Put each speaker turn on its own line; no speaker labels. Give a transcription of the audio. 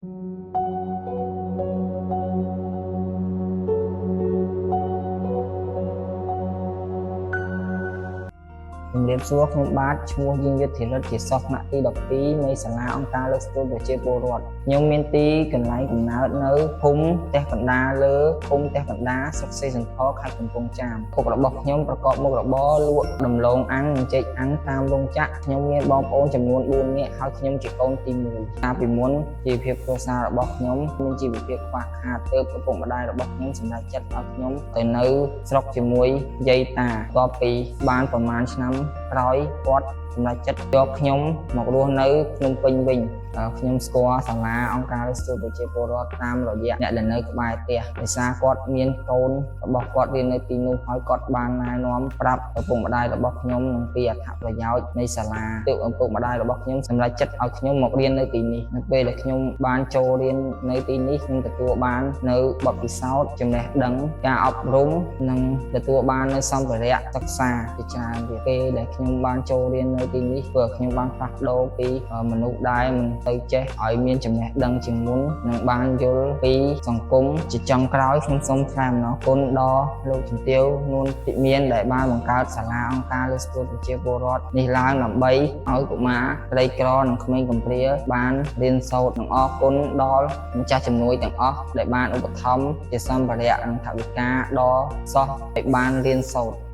ជំរាបសួរខ្ញុំបាទឈ្មោះយីងយុទ្ធិរិទ្ធជាសិស្សថ្នាក់ទី12នៃសាលាអង្គការលើកស្ទួយប្រជាពលរដ្ឋខ្ញុំមានទីកន្លែងកំណើតនៅភូមិផ្ទះកណ្ដាលលើភូមិផ្ទះកណ្ដាលស្រុកសេសន្ធរខេត្តកំពង់ចាមពុករបស់ខ្ញុំប្រកបមុខរបរលក់ដំឡូងអាំងនិងចេកអាំងតាមរោងចក្រខ្ញុំមានបងប្អូនចំនួន4នាក់ហើយខ្ញុំជាកូនទី1កាលពីមុនជីវភាពគ្រួសាររបស់ខ្ញុំមានជីវភាពខ្វះខាតទើបឪពុកម្ដាយរបស់ខ្ញុំសម្រេចចិត្តឲ្យខ្ញុំទៅនៅស្រុកជាមួយយាយតាបន្ទាប់ពីបានប្រមាណឆ្នាំក្រោយគាត់សម្រេចចិត្តយកខ្ញុំមករស់នៅភ្នំពេញវិញខ្ញុំស្គាល់សាលាអង្គការលើកស្ទួយប្រជាពលរដ្ឋតាមរយៈអ្នកដែលនៅក្បែរផ្ទះដោយសារគាត់មានកូនរបស់គាត់រៀននៅទីនោះហើយគាត់បានណែនាំប្រាប់ឪពុកម្ដាយរបស់ខ្ញុំនឹងពីអត្ថប្រយោជន៍នៃសាលាទើបឪពុកម្ដាយរបស់ខ្ញុំសម្រេចចិត្តឲ្យខ្ញុំមករៀននៅទីនេះនៅពេលដែលខ្ញុំបានចូលរៀននៅទីនេះខ្ញុំទទួលបាននៅបទពិសោធន៍ចំណេះដឹងការអប់រំនិងទទួលបាននៅសម្ភារៈសិក្សាជាច្រើនទៀតពេលដែលខ្ញុំបានចូលរៀននៅទីនេះធ្វើឲ្យខ្ញុំបានផ្លាស់ប្ដូរពីមនុស្សដែលមិនទៅចេះឲ្យមានចំណេះដឹងជាងមុននិងបានយល់ពីសង្គមជាចុងក្រោយខ្ញុំសូមថ្លែងអំណរគុណដល់លោកជំទាវនួនពិមានដែលបានបង្កើតសាលាអង្គការលើកស្ទួយប្រជាពលរដ្ឋនេះឡើងដើម្បីឲ្យកុមារក្រីក្រនិងក្មេងកំព្រាបានរៀនសូត្រនិងអរគុណដល់ម្ចាស់ជំនួយទាំងអស់ដែលបានឧបត្ថម្ភជាសម្ភារៈនិងថវិកាដល់សិស្សឲ្យបានរៀនសូត្រ។